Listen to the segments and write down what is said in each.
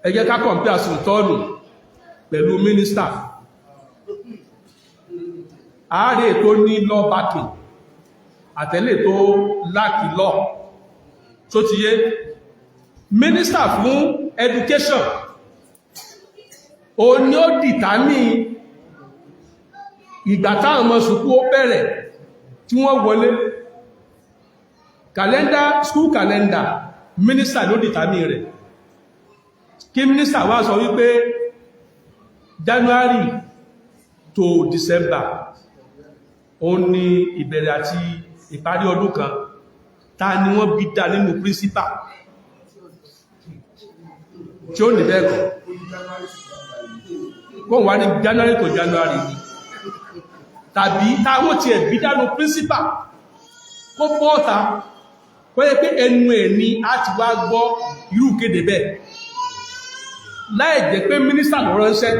Ẹ jẹ́ ká compare sultan pẹ̀lú minister. Ààrẹ tó ní law backing àtẹ́lẹ̀ tó lack law tó ti yé. Minister fún education, o ní ó determine ìgbà táwọn ọmọ school ó bẹ̀rẹ̀ tí wọ́n wọlé. Calendar, school calendar, minister ló determine rẹ̀. Kí minister wá sọ wípé January to December ó ní ìbẹ̀rẹ̀ àti ìparí ọdún kan, ta ni wọ́n bí dá nínú principal tí ó ní bẹ́ẹ̀ kọ́ kó wà ní January to January ni? Tàbí táwọn ti ẹ̀bí dánú principal kó bọ́ọ̀ta kó yẹ pé ẹnu ẹ̀ ni a ti wá gbọ́ irú kéde bẹ́ẹ̀, láì jẹ́ pé mínísítà ló ránṣẹ́?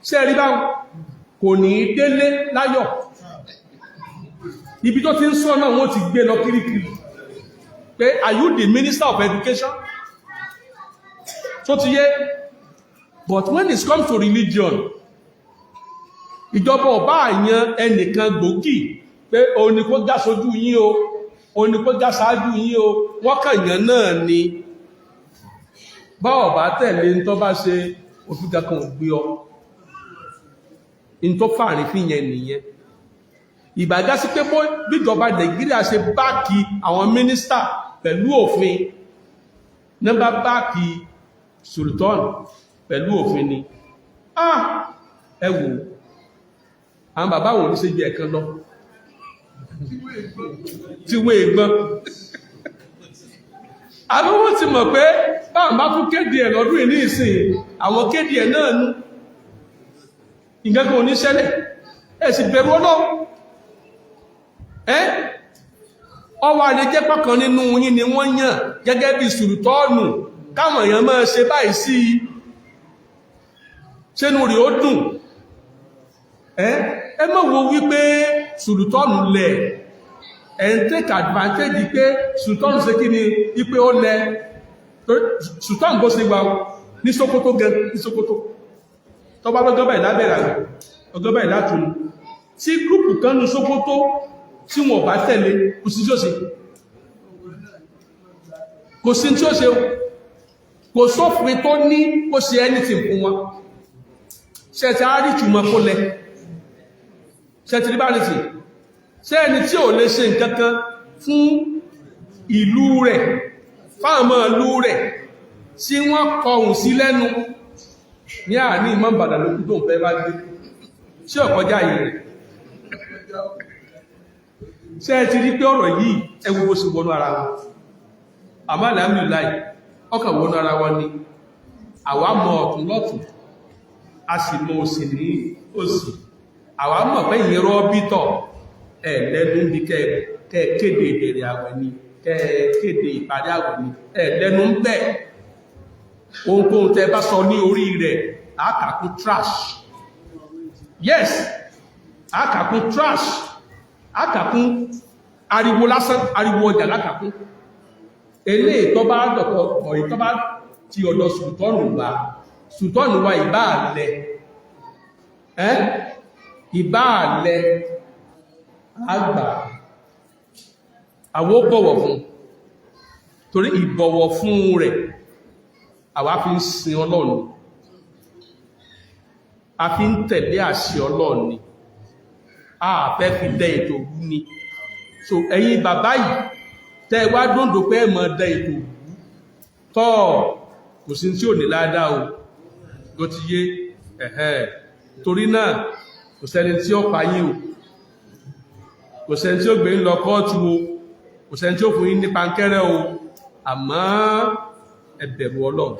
Ṣe rí báwọn kò ní délé láyọ̀? Ibi tó ti ń sọ náà, wọ́n ti gbé lọ kíríkírí pé, "Are you the minister of education?" Tó ti yé. But when it comes to religion, ìjọba ọba àyàn ẹnìkan gbòógì pé òun ni kó já sójú yín o, òun ni kó já sáájú yín o, wọ́n kàn yàn náà ni. Bá ọ̀bá tẹ̀lé ń tọ́ bá ṣe, òfin kankan ò gbé ọ. In tó fàárín fi yẹn nìyẹn. Ìbàjá sí pé bíjọba Nàìjíríà ṣe back àwọn mínísítà pẹ̀lú òfin, nọ́mbà back sultan pẹ̀lú òfin ni. Ah, ẹ wò, àwọn bàbá wọn ní ṣe jẹ́ ẹ̀kan lọ tí wọ́n ègbọ́n. Àwọn wọ́n ti mọ̀ pé báwọn bá tún kéde ẹ̀ lọ́dún ìní ìsìn, àwọn kéde ẹ̀ náà nú, ìgẹ́gẹ́ oníṣẹ́lẹ̀. Ẹ̀ sì bẹ̀rù Ọlọ́run. Ẹ́ ọwọ́ àlejẹ́ pọ̀kan nínú yín ni wọ́n yàn gẹ́gẹ́ bí sùlùtọ́ọ̀nù, káwọn èèyàn máa ṣe báyìí sí i, ṣénú rí ó dùn? Ẹ́ ẹ má wo wípé sùlùtọ́ọ̀nù lẹ̀, ẹ̀ ń take advantage pé sùlùtọ́ọ̀nù ṣe kí ni, wípé ó lẹ sùlùtọ́ọ̀nù bó ṣe wà ní Sókótó gan. Ní Sókótó, tó bá lọ́gọ́ báyìí lábẹ́rẹ̀ àwẹ̀, ọgọ́ báyìí látùnú, tí group kan ní Sókótó tí wọ́n bá tẹ̀lé, kò sí tí ó ṣe, kò sí tí ó ṣe. Kò sófin tó ní kó ṣe anything fún wọn. Ṣe ti á rí ìtumọ̀ kó lẹ? Ṣe ti rí bá nìsìn? Ṣe ẹni tí ò lè ṣe nǹkan kan fún ìlú rẹ̀, fáàmọ́ ìlú rẹ̀, tí wọ́n kọhùn sí lẹ́nu ní àní ìmọ̀ Ìbàdàn lókú tó ń fẹ́ bá gbé sí ọ̀kọjá yìí rẹ̀? Ṣe ti rí pé ọ̀rọ̀ yìí, ẹ wo bó ṣe wọnú ara wọn? Àmọ́ alhamdulillah, ọkàn wọnú ara wọn ni. Àwa mọ̀ ọ̀tún lọ́tún, a sì mọ̀ òsì ní òsì. Àwa mọ̀ pé ìyẹn rọ́bítọ̀ ẹ̀ lẹ́nu bí kẹ́ kéde ìbẹ̀rẹ̀ àwẹ̀ ni, kẹ́ kéde ìparí àwẹ̀ ni, ẹ̀ lẹ́nu ń bẹ̀. Ohunkóhun tẹ́ bá sọ ní orí rẹ̀, àkàkún trash. Yes, àkàkún trash, àkàkún ariwo lásán, ariwo ọjà lákàkún. Eléyìí tó bá dọ̀kọ̀ ọ̀yí tó bá ti ọ̀dọ̀ sùtọ́nù wá, sùtọ́nù wa ìbá àlẹ́ ẹ́ ìbá àlẹ́ àgbà, àwọ́ bọ̀wọ̀ fún, torí ìbọ̀wọ̀ fún rẹ̀, àwa fi ń sin Ọlọ́run, a fi ń tẹ̀lé àṣẹ Ọlọ́run ni. A fẹ́ fi dẹ ètò rú ni. So ẹ̀yin bàbá yìí tẹ́ wá dóńdó pé ẹ máa dẹ ètò rú tọ́, kò sí tí ò ní ládá o, ló ti yé. Ẹ̀hẹ́, torí náà, kò sẹ́ni tí ó pa yín o, kò sẹ́ni tí ó gbé ń lọ kóòtù o, kò sẹ́ni tí ó fún yín ní pankẹ́rẹ́ o. Àmọ́ ẹ bẹ̀rù Ọlọ́run,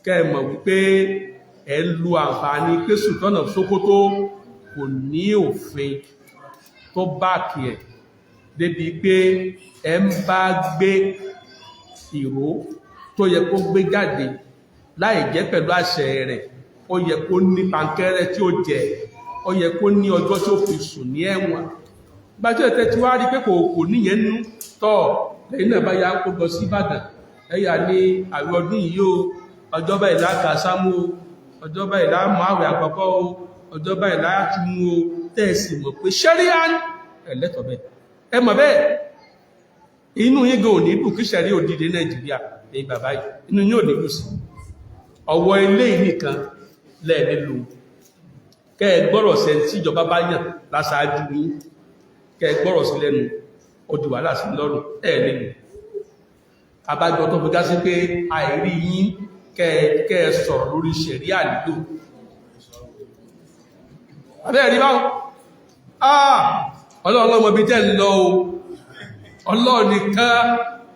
kẹ́ ẹ mọ̀ wípé ẹ ń lu àǹfààní pé Sultan of Sokoto kò ní òfin tó back ẹ̀, débi pé ẹ ń bá gbé ìró tó yẹ kó gbé jáde láì jẹ́ pẹ̀lú àṣẹ rẹ̀, ó yẹ kó ní pankẹ́rẹ́ tí ó jẹ, ó yẹ kó ní ọjọ́ tí ó fi sùn ní ẹ̀wọ̀n. Gbájú ẹ̀tẹ́ tí wá rí pé kò níyẹn nú tọ́, lẹ́yìn náà bá yá kó lọ sí Ìbàdàn, ẹ̀yà ní àwẹ̀ ọdún yìí ó. Ọjọ́ báyìí la kà sámú o, ọjọ́ báyìí la mú àwẹ̀ àkọ́kọ́ o, ọjọ́ báyìí la túnú o. Tẹ́ẹ̀sì mọ̀ pé ṣẹ́ríán ẹ̀lẹ́tọ̀ bẹ́ẹ̀, ẹ mọ̀ bẹ́ẹ̀. Inú yín gan ò ní dùn kí ṣẹ̀rí òdìdé Nàìjíríà. Ẹ̀yin bàbá yìí, inú yín ò ní dùn sí. Ọwọ́ ilé nìkan lẹ́ẹ̀lẹ́ lò, kẹ́ ẹ gbọ́rọ̀ sẹ́ tí ìjọba bá yàn láṣáájú yín, kẹ́ ẹ gbọ́rọ̀ sí lẹ́nu, ó di wàhálà sí lọ́rùn. Ẹ̀ lè lò. Abájọ tó fi gá sí pé àìrí yín kẹ́ ẹ sọ̀rọ̀ lórí ṣẹ̀ríà lílò. Abẹ́ rí báwọn, ah, Ọlọ́run ló mọ ibi tẹ́ ń lọ o. Ọlọ́run nìkan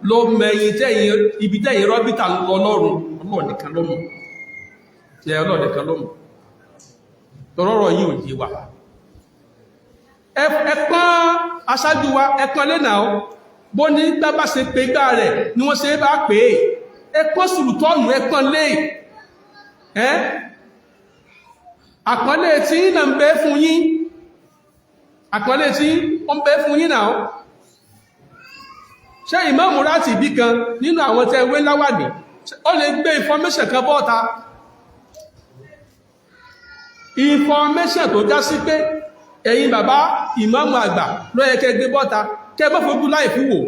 ló mẹyin tẹ́yìn, ibi tẹ́yìn rọ́bìtà ń lọ lọ́rùn. Ọlọ́run nìkan ló mọ̀. Ẹ Ọlọ́run nìkan ló mọ̀. Tọrọrọ yìí ò yé wa. Ẹ pọ́n aṣáájú wa, ẹ pọ́n lẹ́nà ó bó ní gbá bá ṣe pé gbá rẹ̀ ni wọ́n ṣe bá pè é. Ẹ pọ́n sùlùtọ́ọ̀nù, ẹ pọ́n lé ẹ́. Àpọ́nlé tí náà ń bẹ fún yín, àpọ́nlé tí ó ń bẹ fún yín náà. Ṣé ìmáàmù láti ibì kan nínú àwọn tẹ́ wé láwàní, ó lè gbé information kan bọ́ta, information tó já sí pé ẹ̀yin bàbá ìmáàmù àgbà ló yẹ kẹ́ gbé bọ́ta, kẹ́ mọ́ fojú láì fi wò,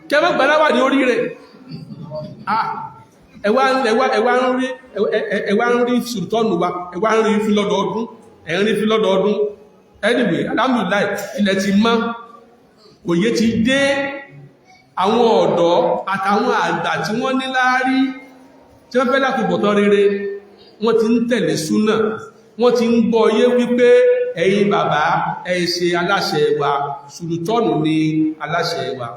kẹ́ mọ́ gbàláwà ní orí rẹ̀? Ẹwà ń rí, ẹwà ń rí sùtọ́nù wa, ẹwà ń rí fi lọ́dọọdún, ẹ̀ ń rí fi lọ́dọọdún. Anyway, alhamdulillah, ilẹ̀ ti mọ́, òye ti dé. Àwọn ọ̀dọ́ àtàwọn àgbà tí wọ́n ní láárí, tí wọ́n fẹ́ láti bọ̀tán rere, wọ́n ti ń tẹ̀lé súnà, wọ́n ti ń gbọ́ yé wípé ẹ̀yin bàbá, ẹ ṣe aláṣẹ wa, sùlùtọ́nù ni aláṣẹ wa.